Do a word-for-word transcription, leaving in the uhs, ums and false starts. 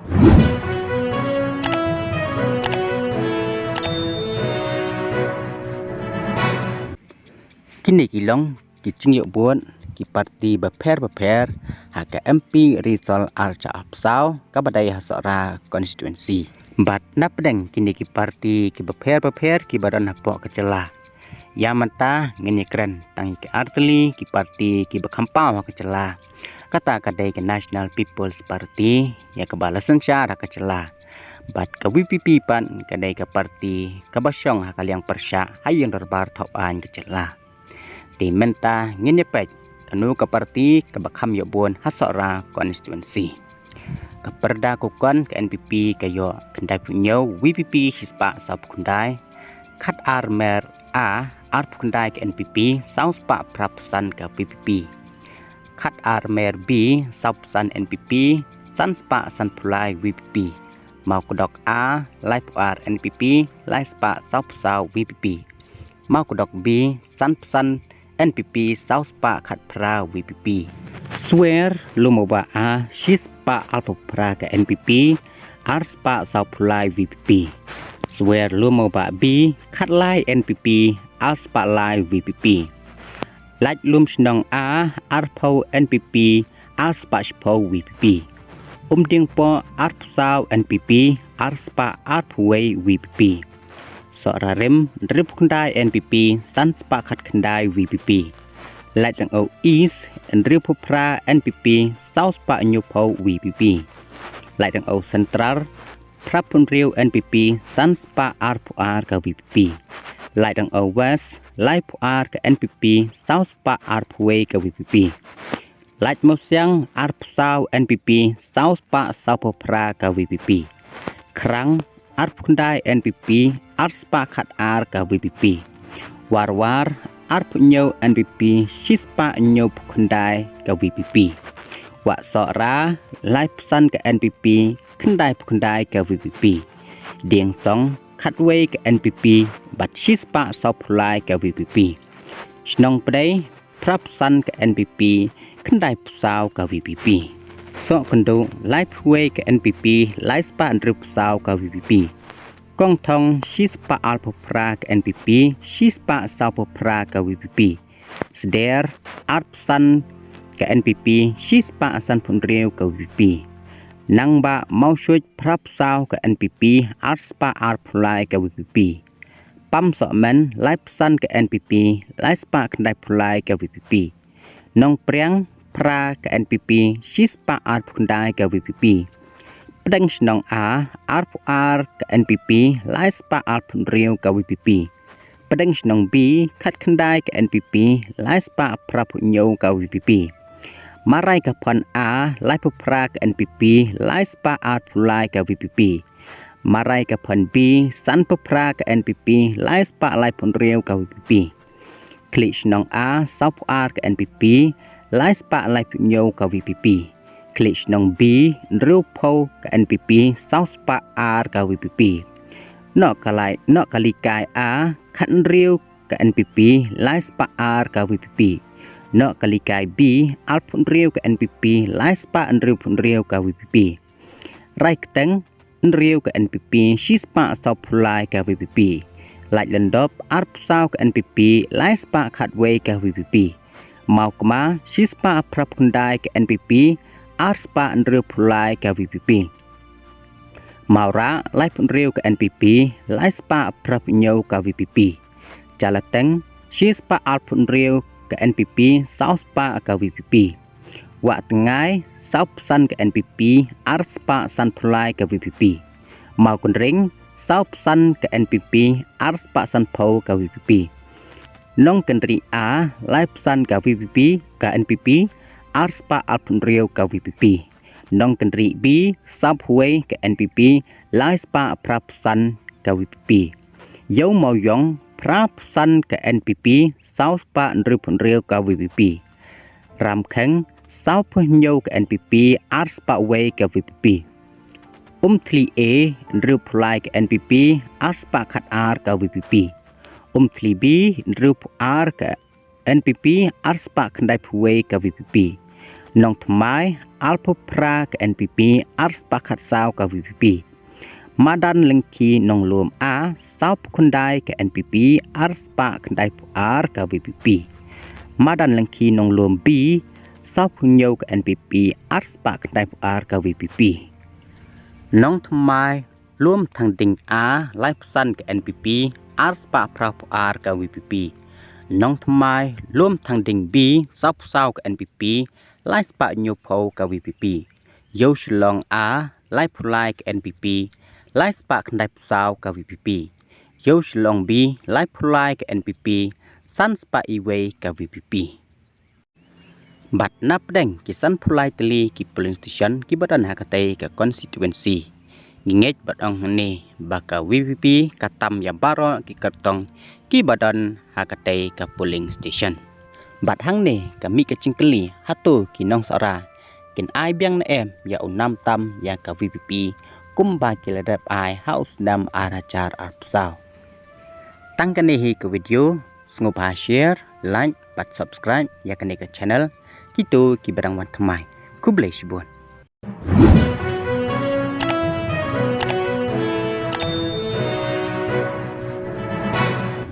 Kine ki long ki jingïoh vote ki parti bapher bapher ha ka M P Result ar hajar arphew saw kaba dei ha Sohra constituency. Bad napdeng kine ki parti ki bapher bapher kiba don hapoh ka jylla, ïa mynta ngin ïakren tang ïa ki artylli ki parti kiba kham paw ha ka jylla. Kata ka dei ka National People's Party, ïa kaba la synshar ha ka jylla. Bad ka V P P pat ka dei ka parti kaba shong ha ka liang pyrshah ha ïing dorbar thawaiñ ka jylla. Te mynta ngin ïa peit kano ka parti kaba kham ïoh vote ha Sohra constituency. Ka pyrda kukon ka N P P ka ïoh khyndai phew hynñiew, V P P shispah sawphew khyndai, khatar mer A arphew khyndai ka N P P, sawspah phraphew san ka V P P. Khatar mer B sawphew san N P P, sanspah sanphew lai V P P. Mawkdok A laiphew ar N P P, laispah sawphew saw V P P. Mawkdok B sanphew san N P P, sawspah khatphra V P P. Swer Lumawbah A shispah arphew phra ka N P P, arspah sawphew lai V P P. Swer Lumawbah B khatlai N P P, arspah lai V P P. Laitlumshnong A arphew N P P, arspah shiphew V P P. Umdingpoh arphew saw N P P, arspah arphew wei V P P. Sohrarim hynriewphew khyndai N P P, sanspah khatkhyndai V P P. Laitdongew East hynriewphew phra N P P, sawspah hynñiewphew V P P. Laitdongew Central phraphew hynriew N P P, sanspah arphew ar ka V P P. Laitdongew West laiphew ar ka N P P, sawspah arphew wei ka V P P. Laitmawsiang arphew saw N P P, sawspah sawphew phra ka V P P. Khrang arphew khyndai N P P, arspah khatar ka V P P. Warwar arphew hynñiew N P P, shispah hynñiewphew khyndai ka V P P. Wahsohra laiphew san ka N P P, khyndaiphew khyndai ka V P P. Diengsong khatwei ka N P P bad shispah sawphew lai ka V P P. Shnong Pdei phraphew san ka N P P, khyndaiphew saw ka V P P. Sohkynduh laiphew wei ka N P P, laispah hynriewphew saw ka V P P. Kongthong shispah arphew phra ka N P P, shispah sawphew phra ka V P P. Sder arphew san ka N P P, shispah sanphew hynriew ka V P P. Nangbah Mawshuid phraphew saw ka N P P, arspah arphew lai ka V P P. Pamsohmen laiphew san ka N P P, laispah khyndaiphew lai ka V P P. Nongpriang phra ka N P P, shispah arphew khyndai ka V P P. Pdengshnong A arphew ar ka N P P, laispah arphew hynriew ka V P P. Pdengshnong B khatkhyndai ka N P P, laispah phraphew hynñiew ka V P P. Maraikaphon A laiphew phra ka N P P, laispah arphew lai ka V P P. Maraikaphon B sanphew phra ka N P P, laispah laiphew hynriew ka V P P. Khliehshnong A sawphew ar ka N P P, laispah laiphew hynñiew ka V P P. Khliehshnong B hynriewphew ka N P P, sawspah ar ka V P P. Nohkalikai, Nohkalikai A khathynriew ka N P P, laispah ar ka V P P. Nohkalikai B arphew hynriew ka N P P, laispah hynriewphew hynriew ka V P P. Raikteng hynriew ka N P P, shispah sawphew lai ka V P P. Laitlyndup arphew saw ka N P P, laispah khatwei ka V P P. Mawkma shispah phraphew khyndai ka N P P, arspah hynriewphew lai ka V P P. Mawrah laiphew hynriew ka N P P, laispah phraphew hynñiew ka V P P. Jalateng shispah arphew hynriew ka N P P, sawspah ka V P P. Wahtngai sawphew san ka N P P, arspah sanphew lai ka V P P. Mawkynreng sawphew san ka N P P, arspah sanphew ka V P P. Nongkynrih A laiphew san ka V P P, ka N P P, arspah arphew hynriew ka V P P. Nongkynrih B sawphew wei ka N P P, laispah phraphew san ka V P P. Ïew Mawiong phraphew san ka N P P, sawspah hynriewphew hynriew ka V P P. Ramkheng sawphew hynñiew ka N P P, arspah wei ka V P P. Umthli A hynriewphew lai ka N P P, arspah khatar ka V P P. Umthli B hynriewphew ar ka N P P, arspah khyndaiphew wei ka V P P. Nongthymmai arphew phra ka N P P, arspah khatsaw ka V P P. Madan Lyngkhi Nonglum A, sawphew khyndai ka N P P, arspah khyndai phew ar ka V P P. Madan Lyngkhi Nonglum B, sawphew hynñiew ka N P P, arspah khyndai phew ar ka V P P. Nongthymmai Lumthangding A, laiphew san ka N P P, arspah phraphew ar ka V P P. Nongthymmai Lumthangding B, sawphew saw ka N P P, laispah hynñiewphew ka V P P. Ïew Shillong A, laiphew lai ka N P P, laispah khyndaiphew saw ka V P P. Ïew Shillong B, laiphew lai ka N P P, sanspah iwei ka V P P. Bad napdeng ki sanphew lai tylli ki polling station kiba don ha katei ka constituency, ngi ngeit bad ong hangne ba ka V P P ka tam ïa baroh ki kyrtong kiba don ha katei ka polling station. Bad hangne ka mih ka jingkylli, hato ki nong Sohra kin ai biang ne em ïa u nam tam ïa ka V P P kumba ki la dep ai ha u snem ar hajar arphew saw? Tang kane hi ka video, sngewbha share, like bad subscribe ïa kane ka channel. Kito kiba dang wan thymmai, khublei shibun.